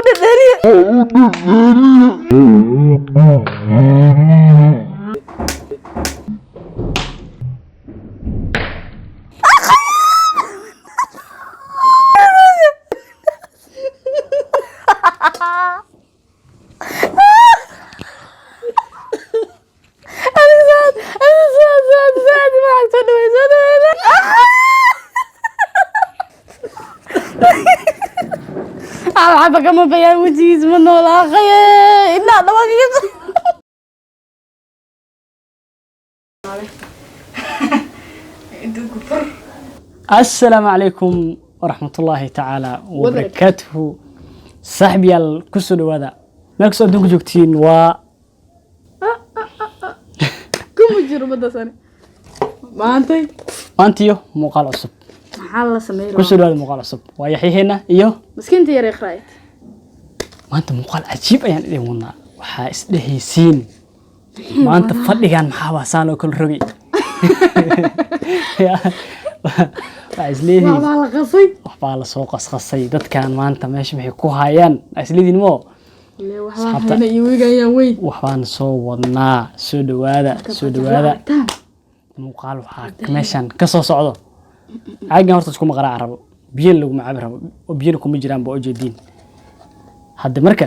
Dhadhaniye. Waxba kama bayaan, wejigiis ma noolaa qaye ilaa dhawaqiisa. Asalaamu calaykum waraxmatullaahi tacaala wabarakaatuhu. Saaxiibyaal, kusoo dhawaada meel kastoo adduunka joogtiin. Waa Kuma jiro badasani maantay. Maantiyo muuqaal cusub. Maxaa la sameyn? Kusoo dhawaada muuqaal cusub. Waa Yaxyaheena iyo miskiinta yar iqraayt. Maanta muuqaal cajiib ayaan idin wadnaa. Waxaa isdhehaysiin maanta fadhigan maxaa waa saan loo kala rogay? Waxaa isleedihiin waxbaa la qasay. Waxbaa lasoo qasqasay. Dadkan maanta meesha maxay ku hayaan? Waxaa isleedihiin moo Le waxbaa hayna iyo weygayaan weyn. Waxbaan soo wadnaa. Soo dhawaada, soo dhawaada. Muuqaal waxaa meeshan ka soo socdo. Caagan horta iskuma qaraac rabo, biyana laguma cabi rabo oo biyana kuma jiraan ba ujeediin hadda. Marka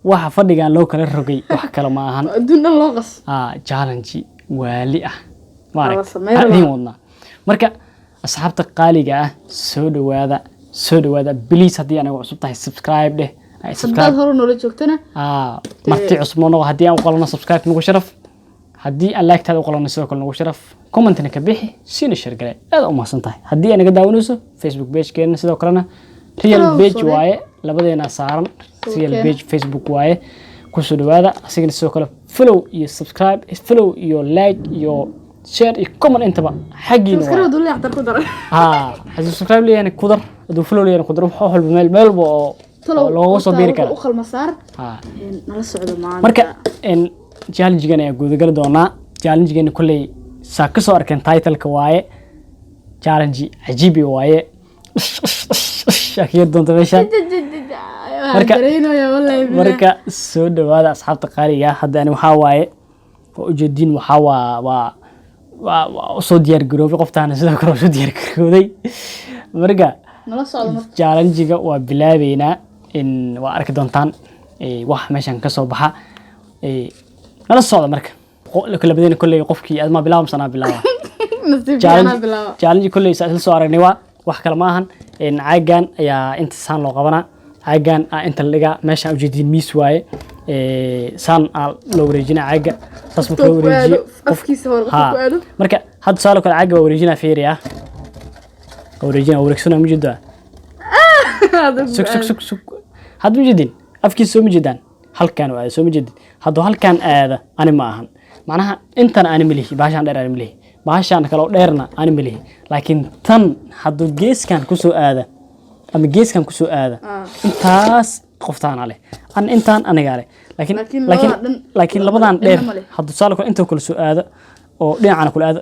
waxa fadhigan loo kala rogay wax kale ma ahan. Adduun dhan loo qas. Challenge waali ah. Waa la Maaragt sameyn aan idiin rabaa. wadnaa. Marka asxaabta qaaliga ah, soo dhawaada, soo dhawaada. Please, haddii anaga cusub tahay, subscribe dheh. Ay, subscribe. Haddaad hore noola joogtana, marti cusub noo noqo. Haddii aan u qalano, subscribe nagu sharaf. Haddii aan like-taada u qalano, sidoo kale nagu sharaf. Comment-na ka bixi, siina share gale. Aad u mahadsan tahay. Haddii ay naga daawanayso Facebook page-keena, sidoo kalena real Hello, page sorry. waaye, labadeena saaran real Sawirkeena. page Facebook waaye. Kusoo dhawaada asigana sidoo kale. Follow iyo subscribe, follow iyo like iyo share iyo comment intaba xaggiina waaye. Subscribe dul yaqtar ku daran. Hadduu subscribe leeyahayna ku dar, hadduu follow leeyahayna ku dar. Wax walba meel meel walba oo looga soo biiri kara. U qalma saar. Nala socdo maanta. Marka challenge-gan ayaa gudagali doonaa. Challenge-gan kolley saa ka soo arkeen title-ka waaye, challenge cajiibi waaye. Akiyar doonta meeshaan. Dareynaya wallahi billahi. Marka soo dhawaada asxaabta qaaliga ah. Hadda ani waxaa waaye, waa ujeediin, waxaa waa usoo diyaar garoobay. Qoftaana sidoo kale waa usoo diyaar garooday. Marka nala socdo marka. Challenge-ga waa bilaabeynaa. In waa arki doontaan wax meeshan ka soo baxa. Nala socda. Marka labadeen kolley qofkii adma bilaaba mise anaa bilaaba? Nasiib fiicanaa bilaaba. Challenge kolley saa isla soo aragnay, waa wax kale ma ahan. Caagan ayaa inta saan loo qabanaa, caagan aa inta la dhigaa. Meeshaan ujeediin miis waaye. Saan aa loo wareejinaa caaga, saas marka loo Qofka ku wareejiyo aado, afkiisa hore qofka ku aado. Marka hadda tusaale kale caaga waa wareejinaa, fiiriya, waa wareejinaa, waa wareegsanaa, ma jeedaa? Sug, sug, sug, sug. Hadda ma jeedin afkiisa, soo ma jeedaan? Halkaan u aada, soo ma jeedin? Hadduu halkaan aada ani ma ahan. Macnaha intan ani ma lihi, bahashaan dheer ani ma lihi, bahashaan kale oo dheerna ani ma lihi. Laakiin tan hadduu geeskan kusoo aada ama geeskan kusoo aada, intaas qoftaana leh, an intaan anigaa leh. Laakiin Laakiin laakiin labadan dhan- laakiin labadan dheer dhinna ma leh. Hadduu tusaale kale intoo kale soo aado oo dhinacana kula aado,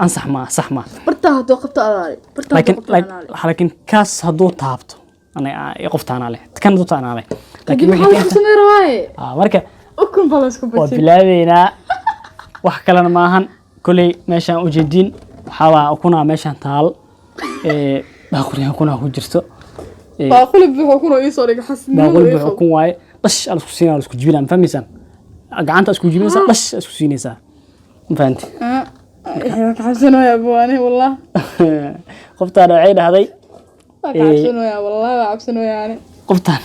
ansax maa, sax maa. Bartaa hadduu qabto adaale, bartaa hadduu Laakiin qabto adaale. Laakiin kaas hadduu taabto aniga qoftaanaa leh, kan hadduu taanaa leh. Laakiin Kadib wixii maxaa la isku samey rabaaye? Marka Ukun baa la isku waa bajin. bilaabeynaa. Wax kalena maahan. Koley meeshaan ujeediin waxaa waa ukunaa meeshaan taal. Baaquli ukunaa ku jirto. Baaquli buux ukun oo iisoo dhiga xasinimada. Baaquli buux ukun waaye. Dhash aa la isku siinaa, la isku jibinaa, ma fahmaysaan? Gacanta isku jibinaysaa, dhash aa isku siinaysaa, ma fahanti? Waxaan ka cabsanayaa buwaane wallah. Qoftaan waxay dhahday Waa ka cabsanayaa wallah, waa cabsanayaa ani. Qoftaan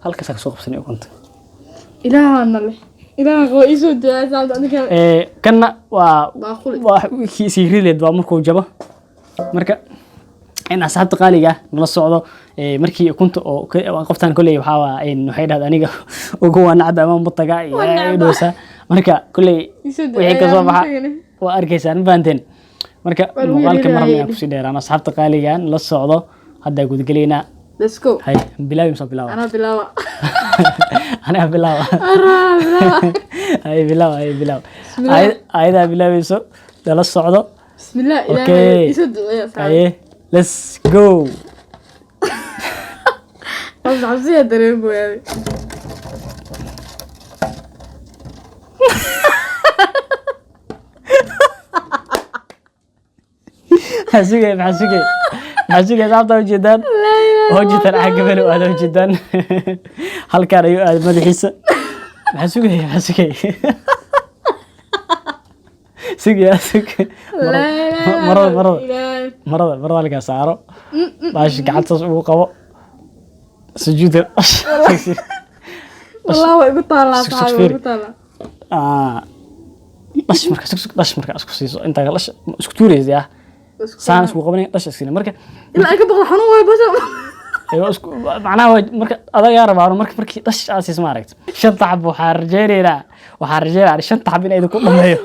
halkaasaa kasoo qabsanay ukunta. Ilaahana leh, ilaaha qabo, iisoo ducaa saabta adiga. Kanna waa Baaquli. Waa kii siirileed, waa markuu jabo. Marka in asxaabta qaaliga ah nala socdo. Markii ukunta oo qoftaan kolley waxaa waa in waxay dhahday aniga ugu waa nacba ama mutaga iyo Waa nacba. dhowsa. Marka kolley Iisoo wixii kasoo duceeyaa, baxa matagani. waa arkaysaan, ma fahanteen? Marka Waa lagu muuqaalka mar rabna yaryaraayay. inaan kusii dheeraano. Asxaabta qaaliga ah nala socdo, haddaa gudagelaynaa. Let's go. Hay, bilaabi mise bilaaba? Anaa bilaaba. Aniga bilaaba. Anaa bilaaba. Hay, bilaaba, hay, bilaaba. Bismillah. Ayadaa bilaabayso, nala socdo. Bismillah. Okay. Ilaahay, iisoo duceeya asxaabta. Haye, let's go. Cabsi cabsiyaa dareemayaa. Maxaa sugaya? Maxaa sugaya? Maxaa sugaya? Saabtaa ujeedaan, oo jeedaan xagga meel u aada, ujeedaan halkaan ayuu aaday madaxiisa. Maxaa sugaya? Maxaa sugaya? Sugaya, sug marada, marada, marada, marada halkaa saaro, baashi gacanta saas ugu qabo, sujuuda. Wallah waa igu taalaa. Sug, sug, saxaabi waa fiiri. Igu taalaa. Ah, dhash marka, sug, sug, dhash marka isku siiso, intaa dhash isku tuuraysa yaa saan isku qabanay, dhash iskina marka. Ilaa ay ka baqdo xanuun waay basha. Ay, waa isku macnaha waa marka adagaa rabaa marka markii dhash aad siiso, ma aragto shanta xab. Waxaan rajaynaynaa shanta xab in idinku dhameeyo.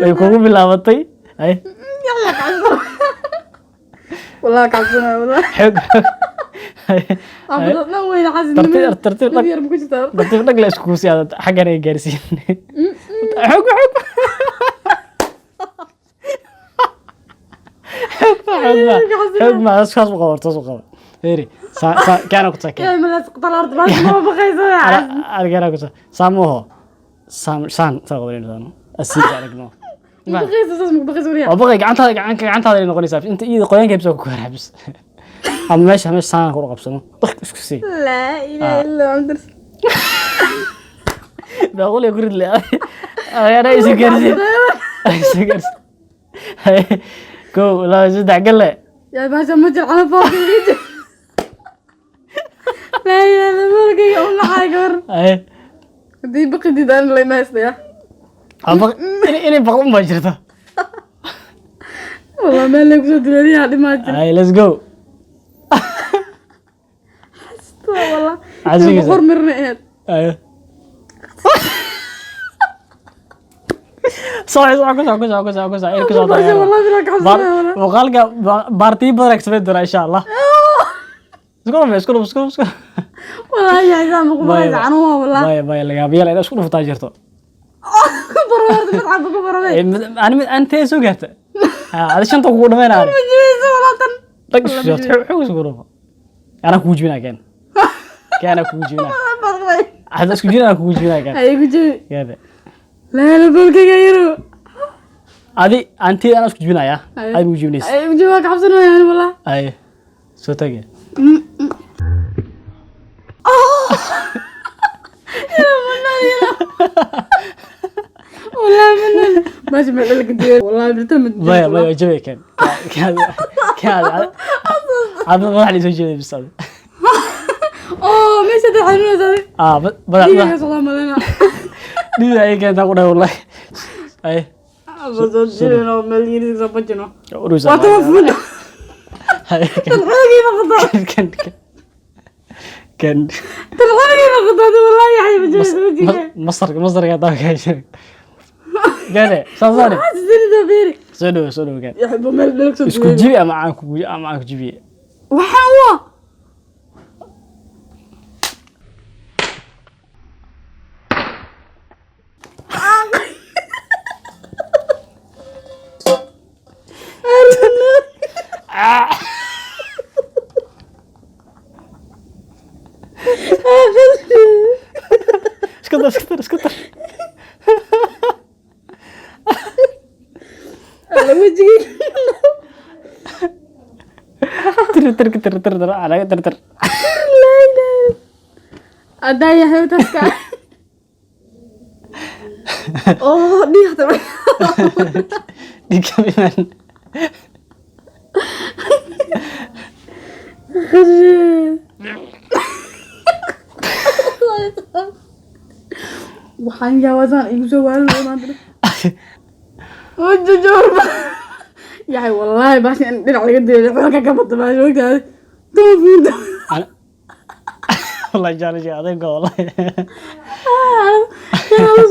Way kugu bilaabatay ay. Wallah kacabsanaya wallah. Xoog xoog. Cabsadna weyna. Tartiib, tartiib, xasidnimo yar ma ku jirtaa? Tartiib, dhag la iskugu sii aad xaggan ay gaarsiin. Xoog xoog xoog ma xoog ma xoog ma saas u qabo, saas u qabo. Fiiri, saa saa kaana ku takeen. Yaa malaas qalaart baa ma baqaysa. Argana ku saa mooho saan saan saa qabanayno saan asiid aragno. Ma baqaysa, saas ma baqaysa wariya. Waa baqay, gacantaada gacanka gacantaada ay noqonaysaa inta iyada qoyaanka bisa ku haraabis ama meesha meesha saan ku qabsano, dhaq isku sii. Laa ilaaha illa anta. Baaquli ku rid le ana isu gaarsiin, isu gaarsiin. Kow, laba, saddex, galle. Yaa baasha ma jir cala fooqi. Laa ilaaha illa malkayga u naxay gabar. Ay. Haddii baqidid aan la imaystaya. Waa inay baqdo unbaa jirta. Wallah meel lay kusoo duleeliyaa dhimaa jira. Ay, let's go. Wallah. Maxaad sugaysaa? Boqor mirna ahayd. Ay, soco, soco, ku soco, ku soco, ku soco, ku soco, ku soco. Baasha wallah bilaa kacabsanaya wallah. Muuqaalka baartiyo badan aa samayn doonaa insha Allah. Isku dhufo, isku dhufo, isku dhufo, isku dhufo. Wallah yaa isaa ma ku baqaysa xanuun waa wallah. Maya, maya, lagaaba yala inaad isku dhufataa jirto. Ku baro horta mid caba ku baro. Ani mid antee soo gaarta. Ha, adi shanta kugu dhameynaa. Ma jibayso wallah tan. Dhag isku soo xoog isku dhufo. Anaa kugu jibinaa, keen keen, anaa kugu jibinaa. Baqday. Hadda isku jibinaa, anaa kugu jibinaa, keen. Ay ku jibi. Keen. Laa la bolkayga yaro. Adi antee anaa isku jibinayaa, adi mugu jibinaysa. Ay ku jibi, waa ka cabsanaya wallah. Ay, soo tage. Wallah manan baasha meel dhalka diyo wallah birta ma. Maya, maya, waa jabay. Keen keen keen, adi madax la soo jeeday bis adi. Oo meesha dad xanuunaysa adi. Ah, madax dhiiga madax socdaa malena. Dhida ay keentaa ku dhahay wallahi. Ay. Soo jirino meel yiri soo bajino. Urus. Waa tama fuud. Ay. Tan xoogii ma qadaa. Kan kan kan. Tan xoogii ma qadaa wallahi yaxya ma jibayso wajiga. Masar masarka taa ka sheeg gane saasane. Xasuusinida fiiri. Soo dhawo, soo dhawo, kan. Yaxya meel dhalka soo isku jibi ama aan ku ama aan ku jibiye. Waxaan waa Isku dar, isku dar, isku dar. Alla wejigii. Tir tir tir tir tir alaga tir tir. Adaa yahay taska oo dhiigta. Dhiigka iman. Waxaan yaabasaan igu soo waalinaya maanta wajajoorba yahay wallaahi baasha in dhinac laga diyo xulka ka bata baasha ogtaada tuma fuuda. Wallahi challenge adayga wallahi.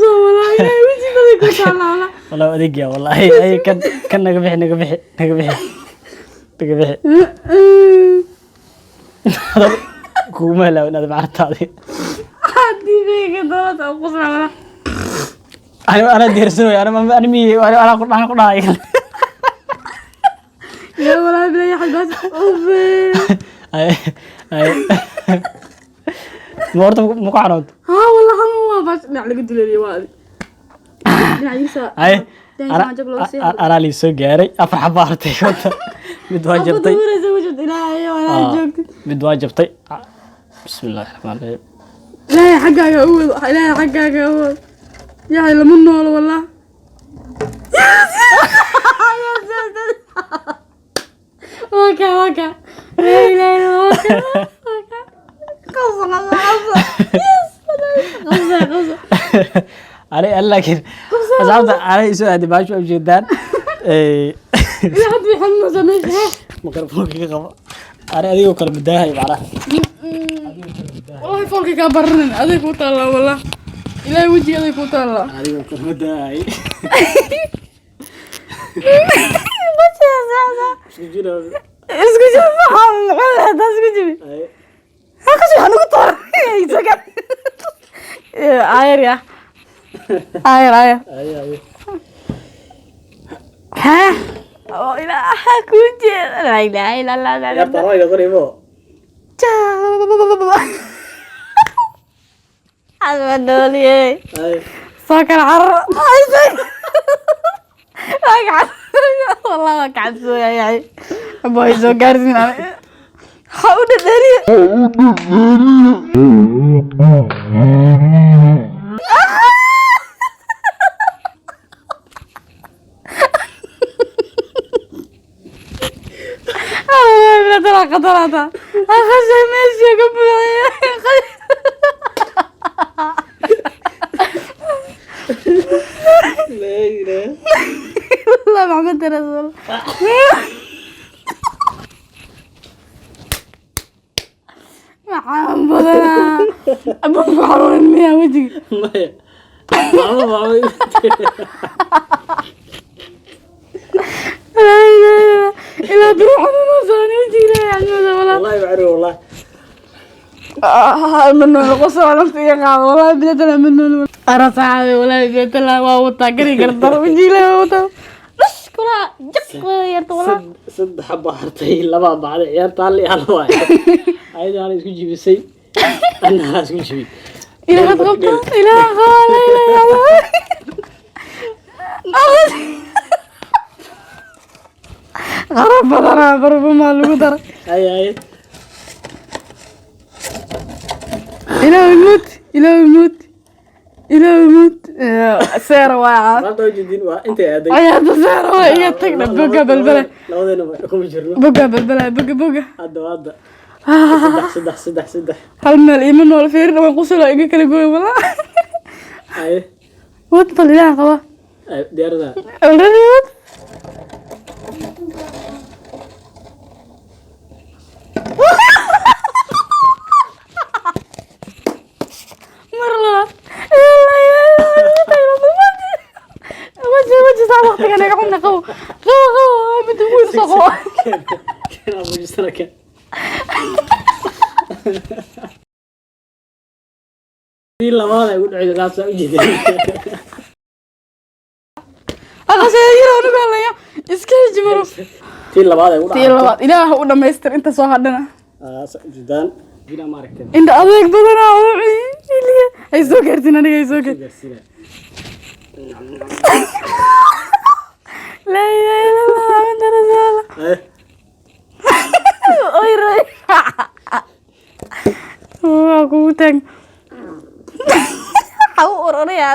Soo wallaahi ilaahay weji badan ku taala. Wallahi adeegya wallahi. Ay, kan kan naga bixi, naga bixi, naga bixi, naga bixi. Kuguma helaawin adi macartaadi. Haddii beega dabada qusla wala. Ani anaa diyaarsanooy, ana ani mi anaa ku dhahay ku dhahay. Yaa wallaahi bila. Bas obe. Ay ay, ma horta ma ku xanoonto? Haa, wallah, xanuun waa bas dhinac laga duleeliyo waa adi dhinaciisa. Ay. Dhinaciisa jab looga sii. Anaa lii soo gaaray afar xabaa hartay wata, mid waa jabtay. Duuraysa wajad ilaahay walaa joogtid. Mid waa jabtay. Bismi illaahi raxmaan raxiim. Ilaahay xaggaaga u wado, ilaahay xaggaaga u wado. Yahay, lama noolo wallah. Waka waka, laa ilaaha illa waka waka, qabso qabso qabso, yes, qabso qabso. Ani laakiin asxaabta anay isoo aaday baashu ujeedaan. Ilaa hadda way xanuunaysaa meesha. Mikrofoonka ka qabo. Ani adigoo kale badaahay macnaha. Wallahi foolka kaa baranin, aday kuu taallaa wallah, ilaahay wejiga aday kuu taallaa. Adigoo kale badaahay. Isku jira. Isku jibi maxaa muxuu hadaa isku jibi? Ay. Halkaas waxaa nagu tooray isaga. Ayar ya, ayar ayar. Ay ay. Ha oo ilaaha kuu jeeda, laa ilaaha illa allah laa Ciyaarta waa ila qoribo. Ilaaha nooliyey. Ay. Soo kala carar, wallah waa kacabsooya yahay boy, soo gaarsiin ani ha u dhadhaniye. Qatarata aqashay meesha ka buuxiyay. Laa ilaaha. Allah maxamed rasuul maxaan badanaa abaan ku xaruurin miyaa wejiga? Maya. Mama mama. Laa ilaaha illallah. Ilaa duru xanuunaysaa wejiga, ilaahay xanuunaysaa walaa. Wallahi macruuf wallah. Ma nool qosol nafta iga qaado wallahi bilatala ma nool ara saxaabe wallahi bilatala waa wataa gari gardaro wejiga ilaahay waa wataa dhus kula jab kula yarta walaa. Saddex xabaa hartay, labaa baxday, ciyaarta hal iyo hal waay. Ayada hal isku jibisay. Anna hal isku jibi. Ilaahay qabta, ilaahay qaba, laa ilaaha illallah. Qarab badanaa barfumaa lagu daray. Ay ay. Ilaahay muut, ilaahay muut, ilaahay muut, seera waa Maanta ujeedin waa intay aaday. Ciyaarta seera waa iga tagna boga balbala. Labadeena kuma jirno. Boga balbala, boga boga. Hadda hadda. Saddex saddex saddex saddex. Hal meel iima nool, fiirin waan qusula iga kala gooy walaa. Ay. Wad bal ilaaha qaba. Ay, diyaarada. Already wad. Mar labaad. Waji waji saa waqtiga naga xunna, qabo qabo qabo, mid ugu weyn soo qabo. Ken abuujisana ken. Tii labaad ay ugu dhacday taas ujeedin. Aqashay yiro anigu hadlaya iska hijmaro. Tii labaad ay ugu Tii dhacday. labaad ilaaha u dhamaystir inta soo hadhana. Ah, ujeedaan. Bina ma aragteen. Inta adeeg badanaa ay soo gaartiin aniga ay soo gaartiin. Gaarsiina. Laa ilaaha illa allah muhammad rasuulullah. Ay. Oy roy waa kugu taag, waxa u ururaya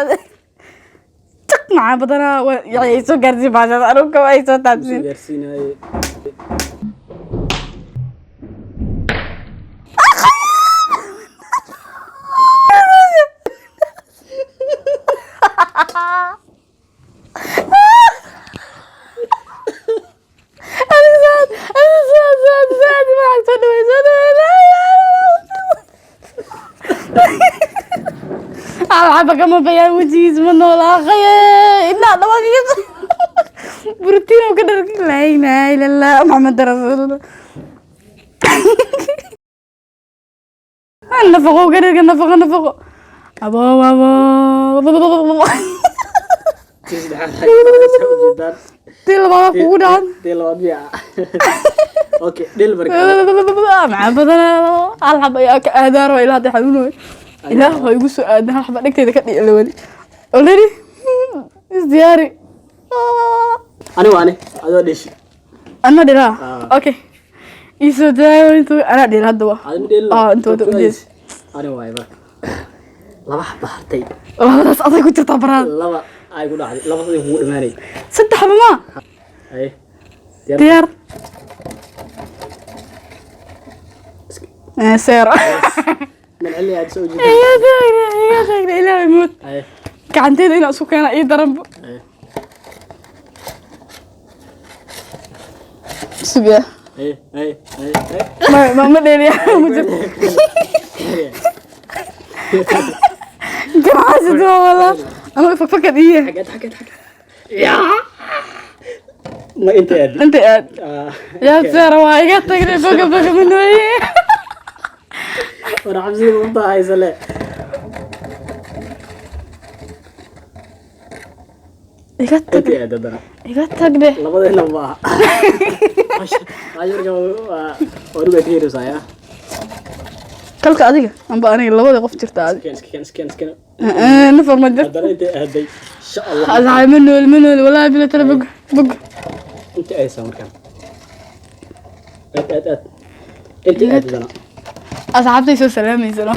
jaq macaan badanaa yani ay soo gaarsiin baashaas anigu kama ay soo taabsiin. Gaarsiinaye. Adiga saad adiga saad saad saad maxaa soo dhawey soo dhawey hal xaba kama bayaan wejigiis ma noolaaqaye indhaha dhawaankiisa borotiin oo ka dharki, laa ilaaha illa allah maxamed rasuulullah, nafaqo ka dharka, nafaqo nafaqo abo abo. Tii saddexaad ay ujeedaan. Tii labaad kugu dhacan. Tii labaad miya? Okay, dhil marka. Maxaa badan, hal xaba ayaa ka aadaaro ilaa hadda xanuunoy. Ilaah waa igu soo aadan, hal xaba dhegteyda ka dhici weli. Already isdiyaari. Ani waa ani adoo dhishi. Anna dhilaa. Ah. Okay, iisoo daayo intuu anaa dhil hadda waa. Adi ma dhilin. Ah, inta wada ujeed. Ani waay marka. Laba xaba hartay. Labadaas aday ku jirtaa baraad. Laba ay ku dhacday, laba saday kugu dhamaanay. Saddex xaba maa. Ay, diyaar. Diyaar. Eh, seer. Man celi aad soo jeedo. Iga taagna, iga taagna, ilaahay mood. Ay. Gacanteeda inaan isku keena ii daranbo. Ay. Sugiya. Ay, ay, ay, ay. Ma dheeliya, ma jirto. Ganacsi duwa walaa anuu fakfakad iye. Xagad, xagad, xagad. Yaa. Ma inta aad. Inta aad. Ah. Yaa seera, waa iga tagnay, foga foga manooye. War cabsida u tahay sale. Iga tag. Inta aad haddana. Iga tagde. Labadeena ma aha. Casharka waa uga tiiraysaa yaa. Kalka adiga amba aniga labada qof jirta adi. Scan, scan, scan, scan. Nafar ma jirto. Haddana inta aaday. Insha Allah. Asxaab, ma nool, ma nool, walaahi bila tala bog bog. Inta aysa markaan. Aad, aad, aad. Inta aad haddana. Asxaabtay soo salaamaysa no.